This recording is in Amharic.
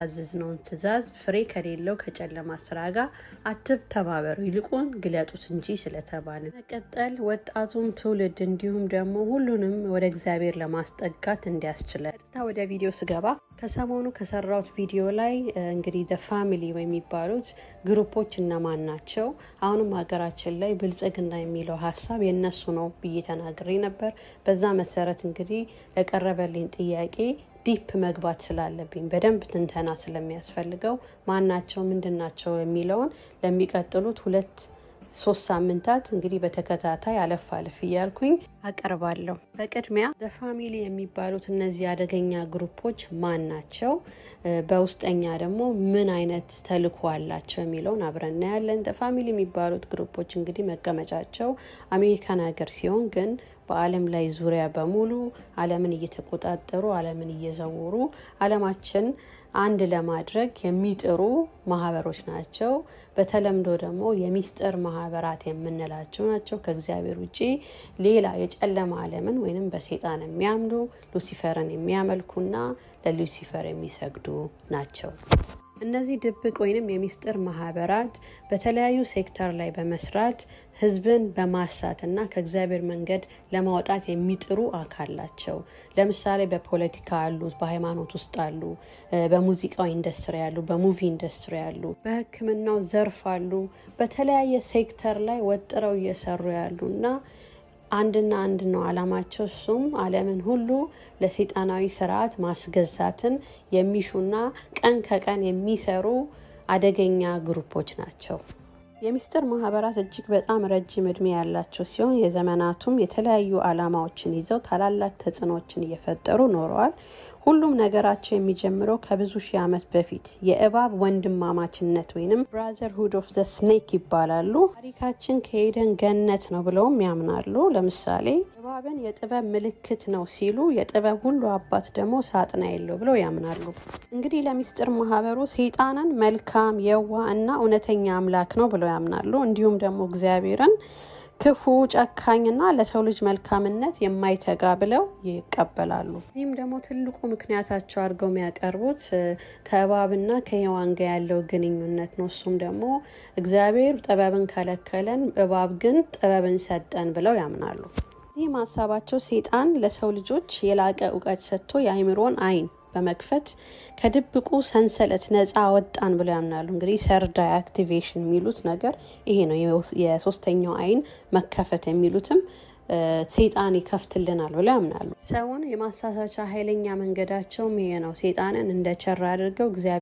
ያዘዝነውን ትእዛዝ ፍሬ ከሌለው ከጨለማ ስራ ጋር አትተባበሩ፣ ይልቁን ግለጡት እንጂ ስለተባለ። መቀጠል ወጣቱም ትውልድ እንዲሁም ደግሞ ሁሉንም ወደ እግዚአብሔር ለማስጠጋት እንዲያስችለን። ቀጥታ ወደ ቪዲዮ ስገባ ከሰሞኑ ከሰራሁት ቪዲዮ ላይ እንግዲህ the family የሚባሉት group ኦች እነማን ናቸው፣ አሁንም ሀገራችን ላይ ብልጽግና የሚለው ሀሳብ የነሱ ነው ብዬ ተናግሬ ነበር። በዛ መሰረት እንግዲህ ለቀረበልኝ ጥያቄ deep መግባት ስላለብኝ፣ በደንብ ትንተና ስለሚያስፈልገው፣ ማናቸው ምንድን ናቸው የሚለውን ለሚቀጥሉት 2-3 ሳምንታት እንግዲህ በተከታታይ አለፍ አለፍ እያልኩኝ አቀርባለሁ። በቅድሚያ the family የሚባሉት እነዚህ አደገኛ group ኦች ማን ናቸው፣ በውስጠኛ ደግሞ ምን አይነት ተልዕኮ አላቸው የሚለውን አብረን እናያለን። The family የሚባሉት group ኦች እንግዲህ መቀመጫቸው አሜሪካን ሀገር ሲሆን ግን በዓለም ላይ ዙሪያ በሙሉ ዓለምን እየተቆጣጠሩ፣ ዓለምን እየዘወሩ፣ ዓለማችን አንድ ለማድረግ የሚጥሩ ማህበሮች ናቸው። በተለምዶ ደግሞ የሚስጥር ማህበራት የምንላቸው ናቸው። ከእግዚአብሔር ውጪ ሌላ የጨለማ ዓለምን ወይንም በሴጣን የሚያምኑ፣ ሉሲፈርን የሚያመልኩና ለሉሲፈር የሚሰግዱ ናቸው። እነዚህ ድብቅ ወይንም የሚስጥር ማህበራት በተለያዩ ሴክተር ላይ በመስራት ህዝብን በማሳት እና ከእግዚአብሔር መንገድ ለማውጣት የሚጥሩ አካል ናቸው። ለምሳሌ በፖለቲካ አሉ፣ በሃይማኖት ውስጥ አሉ፣ በሙዚቃው ኢንዱስትሪ አሉ፣ በ movie industry አሉ፣ በሕክምናው ዘርፍ አሉ። በተለያየ ሴክተር ላይ ወጥረው እየሰሩ ያሉ እና አንድና አንድ ነው አላማቸው። እሱም ዓለምን ሁሉ ለሰይጣናዊ ስርዓት ማስገዛትን የሚሹና ቀን ከቀን የሚሰሩ አደገኛ group ኦች ናቸው። የሚስጥር ማህበራት እጅግ በጣም ረጅም እድሜ ያላቸው ሲሆን የዘመናቱም የተለያዩ አላማዎችን ይዘው ታላላቅ ተጽዕኖዎችን እየፈጠሩ ኖረዋል። ሁሉም ነገራቸው የሚጀምረው ከብዙ ሺህ ዓመት በፊት የእባብ ወንድማማችነት ወይንም Brotherhood of the Snake ይባላሉ። ታሪካችን ከኤደን ገነት ነው ብለውም ያምናሉ። ለምሳሌ እባብን የጥበብ ምልክት ነው ሲሉ፣ የጥበብ ሁሉ አባት ደግሞ ሳጥናኤል ነው ብለው ያምናሉ። እንግዲህ ለሚስጥር ማህበሩ ሰይጣንን መልካም፣ የዋህ እና እውነተኛ አምላክ ነው ብለው ያምናሉ። እንዲሁም ደግሞ እግዚአብሔርን ክፉ፣ ጨካኝና ለሰው ልጅ መልካምነት የማይተጋ ብለው ይቀበላሉ። እዚህም ደግሞ ትልቁ ምክንያታቸው አድርገው የሚያቀርቡት ከእባብና ከሔዋን ጋር ያለው ግንኙነት ነው። እሱም ደግሞ እግዚአብሔር ጥበብን ከለከለን፣ እባብ ግን ጥበብን ሰጠን ብለው ያምናሉ። እዚህም ሀሳባቸው ሰይጣን ለሰው ልጆች የላቀ እውቀት ሰጥቶ የአእምሮን አይን በመክፈት ከድብቁ ሰንሰለት ነፃ አወጣን ብለው ያምናሉ። እንግዲህ third eye activation የሚሉት ነገር ይሄ ነው። የሶስተኛው አይን መከፈት የሚሉትም ሰይጣን ይከፍትልናል ብለው ያምናሉ። ሰውን የማሳሳቻ ኃይለኛ መንገዳቸውም ይሄ ነው። ሰይጣንን እንደ ቸር አድርገው እግዚአብሔር